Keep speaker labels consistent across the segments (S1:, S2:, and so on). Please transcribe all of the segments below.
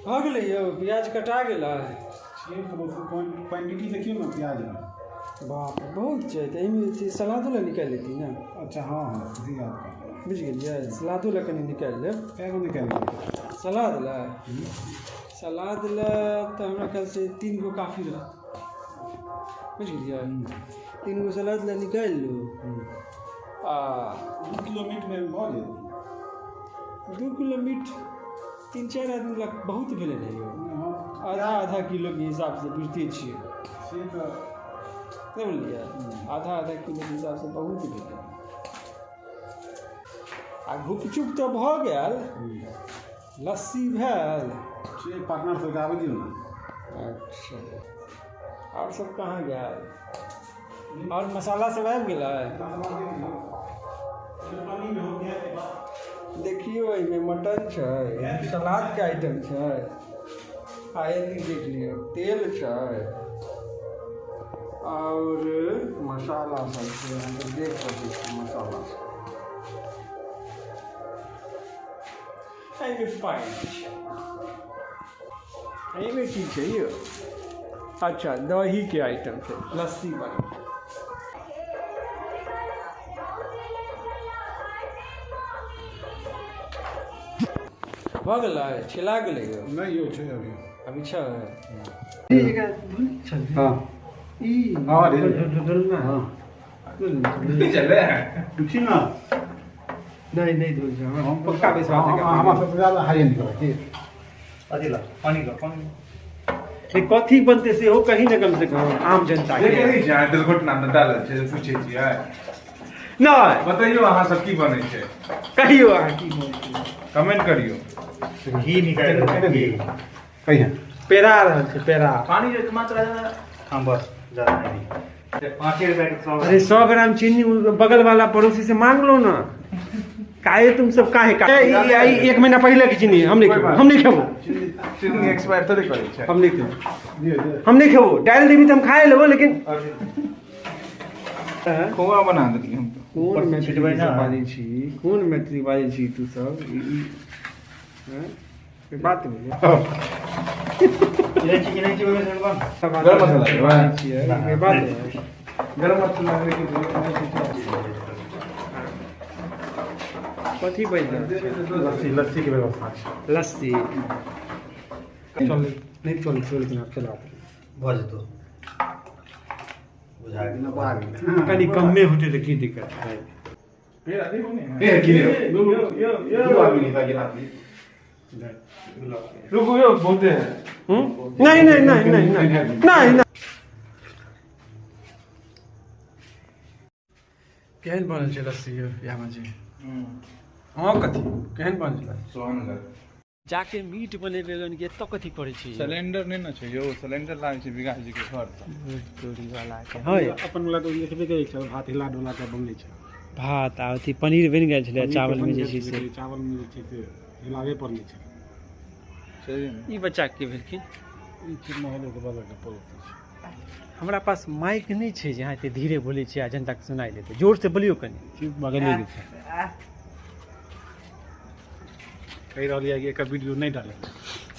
S1: भऽ गेलै यौ, प्याज कटा गेलै।
S2: क्वांटिटी देखियौ ने प्याजमे।
S1: बाप रे, बहुत छै। तऽ एहिमे जे छै सलादो लए निकालि लेती ने।
S2: अच्छा, हँ हँ, सही बात कहलियै।
S1: बुझि गेलियै, सलादो लए कनि निकालि लेब।
S2: कए गो निकालि लेबै?
S1: सलाद लए, सलाद लए तऽ हमरा ख्यालसँ 3 गो काफी रहत। बुझि गेलियै, 3 गो सलाद लए निकालि लू आ
S2: 2 किलो मीटमे भऽ जेतै?
S1: 2 किलो मीट 3-4 आदमी लए बहुत भेलै ने यौ।
S2: हँ।
S1: आधा आधा किलोके हिसाबसँ बुझिते छियै।
S2: से तऽ
S1: नहि बुझलियै, आधा आधा किलोके हिसाबसँ बहुत भेलै। आ घुपचुप तऽ भऽ गेल, लस्सी भेल।
S2: से पार्टनर सबके आबै दियौ ने।
S1: अच्छा, आओर सब कहाँ गेल? आओर मसाला सब आबि गेलै? देखियौ, एहिमे मटन छै, सलादके आइटम छै आ एनी देख लियौ, तेल छै आओर मसाला सब छै। अहाँ सब देख सकै छी मसाला सब। एहिमे पानि छै। एहिमे की छै यौ? अच्छा, दहीके आइटम छै, लस्सी बनै। भऽ गेलै? छिला गेलै यौ?
S2: नहि यौ, छै अभी।
S1: अभी छै।
S2: हँ।
S1: ई
S2: हँ रे।
S1: हँ।
S2: पूछी ने।
S1: नहि, नहि धोल छै, हमरा पक्का विश्वास है।
S2: हमरा सबसँ ज्यादा हाइजीन करै छी।
S3: अथी ला, पानी ला, पानी।
S1: ई कथी बनतै सेहो कही ने कम से कम आम जनता के।
S4: देखे नहि छियै अहाँ, दुर्घटना मे डालल छै, पूछै छियै।
S1: नहि।
S4: बतैयौ अहाँ सब की बनै छै।
S1: कहियौ अहाँ की बनतै।
S4: कमेंट करियौ।
S3: घी निकालि घी।
S2: कहिया?
S1: पेरा रहल छै, पेरा।
S3: पानी जो मात्रा ज्यादा। हाँ, बस ज्यादा नहीं, 5 रुपए के 100।
S1: अरे, 100 ग्राम चीनी बगल वाला पड़ोसी से मांग लो ना। काहे तुम सब काहे का एक महीना पहले के चीनी हम नहीं खेबो, हम नहीं खेबो।
S4: चीनी एक्सपायर थोड़े करै छै।
S1: हम नहीं खेबो, हम नहीं खेबो। डाल देबी तऽ हम खाए लेबो, लेकिन हाँ?
S4: खोआ बना देलियै हम तऽ।
S1: कोन मैथिली
S3: छिटबै ना।
S1: सब बाजै छी? कोन मैथिली बाजै छी तू सब? हाँ? ई बात भेलै।
S3: इलायची, इलायची ओहिमे से बन।
S4: गरम मसाला देबै?
S1: बाजै छियै, ई बात है।
S4: गरम मसाला लेके।
S1: कथी बनि रहल छै?
S2: लस्सी, लस्सी के व्यवस्था छै।
S1: लस्सी चल नहि चल चल, लेकिन आब चला।
S3: भऽ जेतौ, बुझा गेल।
S1: कनि कमे होतै तऽ की दिक्कत है?
S2: ए की रे, दू आदमी नहीं था गिरा।
S4: रुकू यौ, बहुते है।
S1: हम्म? नहीं नहीं नहीं नहीं नहीं नहीं नहीं। केहन बनल छै लस्सी यौ यामा जी? हँ, कथी केहन बनल छै?
S4: सोहनगर।
S1: जाके मीट बनेबै कि एतऽ कथी करै छी?
S4: सिलेंडर नहि ने छै यौ, सिलेंडर लागै छै विकास जी के घर से।
S1: तोरी वाला के हँ यौ।
S2: अपन वाला तऽ देखबे करै छै, भात हिला डोला के बनलै छै।
S1: भात आ अथी पनीर बनि गेल छलै, चावल में जे छै से
S2: चावल में जे छै से हिलाबे पड़लै छै।
S4: सही ने।
S1: ई बच्चा के भेलखिन?
S2: ई छै महलो के बगल के पड़ोसी छै।
S1: हमरा पास माइक नहि छै जे अहाँ एते धीरे बोलै छियै आ जनताके सुनाइ देतै। जोर से बोलियौ कनि।
S2: ठीक, बगले के छै। कहि रहल यऽ कि एकर वीडियो नहि डालै।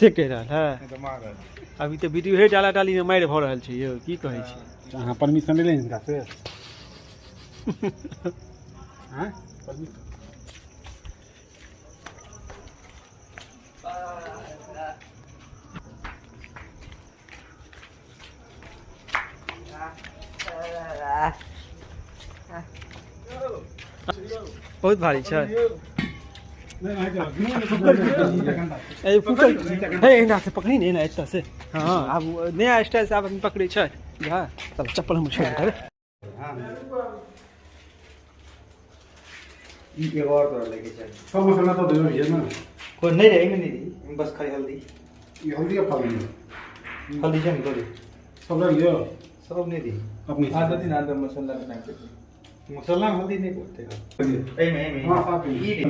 S1: से कहि रहल है?
S4: नहि तऽ मारत।
S1: अभी तऽ वीडियो हे डाला डालीमे मारि भऽ रहल छै यौ, की कहै छी?
S2: अहाँ परमिशन लेले हिनका से? हाँ, परमिशन।
S1: बहुत भारी छै। ए फुटल हे, एना से पकड़ी ने, एना एतऽ से। हाँ, आब नया स्टाइल से आब आदमी पकड़ै छै। जा चल, चप्पल हम छोड़ि देबै।
S3: ई एगो और तोरा लेके चल।
S2: सब मसाला तो देबै भैया ने।
S3: कोई नहीं रे, एहिमे नहीं दी, बस खाली हल्दी।
S2: ई हल्दी आ फल्दी।
S3: हल्दी छै ने थोड़ी।
S2: सब डाल लियो।
S3: सब नहीं दी।
S2: अपने
S4: आधा दिन आधा मसाला के टाइम पे।
S3: मसाला में हल्दी नहीं बोलते। एहिमे, एहिमे।
S2: हाँ, साफ
S3: ई दी।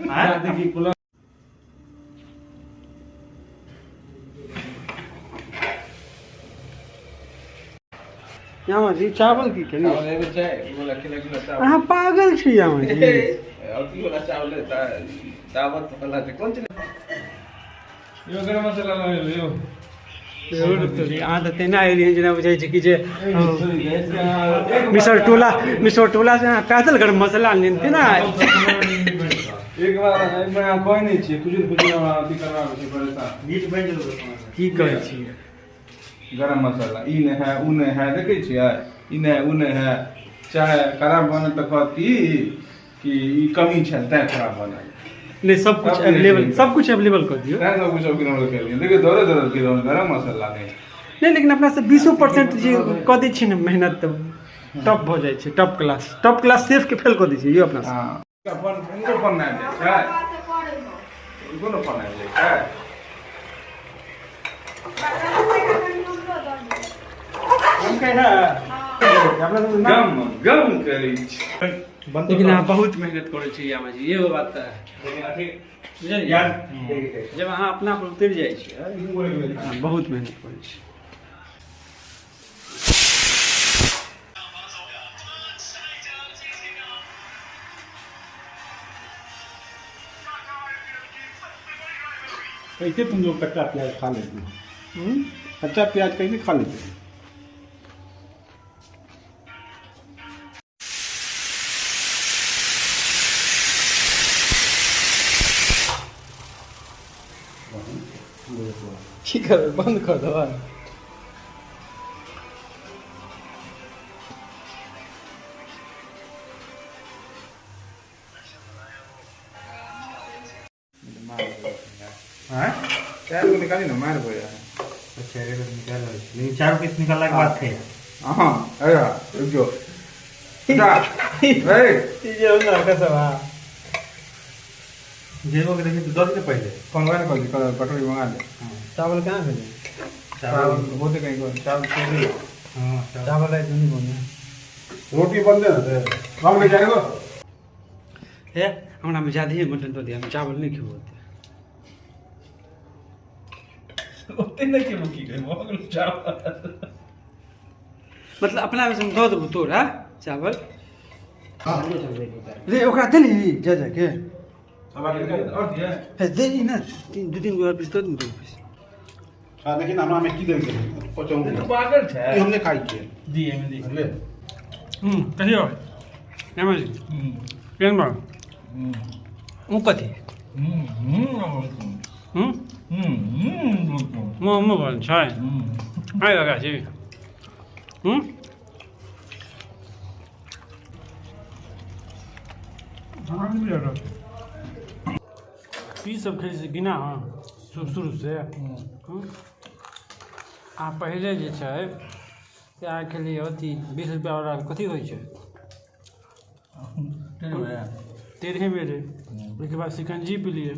S3: हाँ?
S2: देखी पुला।
S1: यामा जी, चावल की केलियै?
S4: चावल एगो छै, बोला किलो किलो चावल।
S1: अहाँ पागल छी यामा जी।
S4: अथी वाला चावल है, दावत वाला छै, कोन छै? यो गरम मसाला लऽ लियौ।
S1: अहाँ तऽ तेना एलियै जेना बुझाइ छै कि जे मिसर टोला, मिसर टोला से अहाँ पैदल गरम मसाला आनलियै तेना।
S4: एक बार एक बार अहाँ कहै नहि छियै, फुजुर फुजुर हमरा अथी करबाबै छै परेशान।
S3: मीट बनि जेतौ।
S1: की कहै छियै?
S4: गरम मसाला ई नहि है, ओ नहि है, देखै छियै, ई नहि है, ओ नहि है। चाहे खराब बनत तऽ कहत कि कि ई कमी छल तैं खराब बनल।
S1: नहि, सब कुछ
S4: सब
S1: एवेलेबल,
S4: कुछ।
S1: सब कुछ एवेलेबल कऽ दियौ।
S4: तैं सब कुछ अवगिरण केलियै। देखियौ, दौड़े दौड़े केलहुँ, गरम मसाला नहि।
S1: नहि, लेकिन अपना सब 20% जे कऽ दै छियै ने मेहनत तऽ टॉप भऽ जाइ छै, टॉप क्लास, टॉप क्लास सेफके फेल कऽ दै छियै यौ अपना सब।
S4: हँ, अपन हुनको फोन आबि जाइ छै, हुनको ने फोन आबि जाइ छै। गम गम करै छै।
S1: लेकिन अहाँ बहुत मेहनत करै छियै यामा जी, एगो बात तऽ
S3: लेकिन अथी
S1: बुझलियै,
S3: याद
S1: जब अहाँ अपना पर उतरि जाइ छियै, अहाँ बहुत मेहनत करै छियै।
S2: कैसे तुम लोग कच्चा प्याज खा लेते हो? कच्चा प्याज कैसे खा लेते हो?
S1: की करबै, बंद कऽ देबै।
S4: चारि गो निकाली ने, मारि भऽ जाइ।
S3: अच्छा, एगो निकाल रहल छी, लेकिन चारि पीस निकालला के बाद खाइ।
S4: हँ, अरे रुक जो, जा ए।
S3: जेबो के देखी तऽ दऽ दे पहिले।
S4: फोन लगा ने, कहली कटोरी मंगा ले।
S1: चावल कहाँ भेलै?
S4: चावल होते कहीं को, चावल छोड़ दियो।
S3: हाँ, चावल।
S1: चावल आइ दुनू बने।
S2: रोटी बनते ना थे हम ले जाएगा।
S1: हे, हमरा में ज्यादा ही मटन दऽ दिअ, हम चावल नहि खेबो ओते।
S4: ओते नहि खेबो की कहै, भऽ गेल चावल।
S1: मतलब अपना में से हम दऽ देबो तोरा चावल रे, ओकरा देली जा जा के।
S4: अब आगे निकाल और दिया।
S1: हे, देली ने तीन, दू तीन गो पीस दऽ दू, दू पीस।
S2: हाँ, देखिए ना, हमरा में की देल के पचाऊं?
S4: तू पागल छै।
S2: ई हमने खाई के
S4: दिए में दी।
S2: ले।
S1: कहियो यामा जी, केहन बा ओ कथी? मोमो बन छै, आइ लगा छी। की सब खेलै छी बिना शुरू शुरू से? आ पहिले जे छै से अहाँ खेलियै अथी 20 रुपैआवला कथी होइ छै, टेढ़े मेढ़े। ओहिके बाद शिकंजी पीलियै।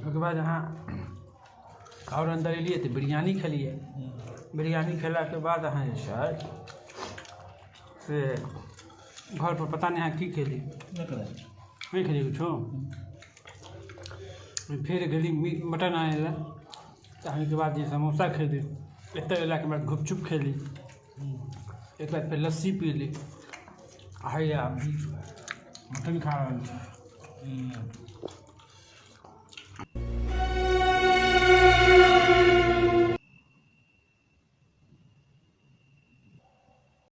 S1: ओहिके बाद अहाँ आओर अन्दर एलियै तऽ बिरयानी खेलियै। बिरयानी खेलाके बाद अहाँ जे छै से घरपर पता नहि अहाँ की खेलियै, नहि खेलियै किछो। फेर गेली मटन आनै लए तऽ ओहिके बाद जे समोसा खेली। एतऽ अयलाके बाद गुपचुप खेली। एक बाद फेर लस्सी पीली। आ हैया मटन खा रहल छी।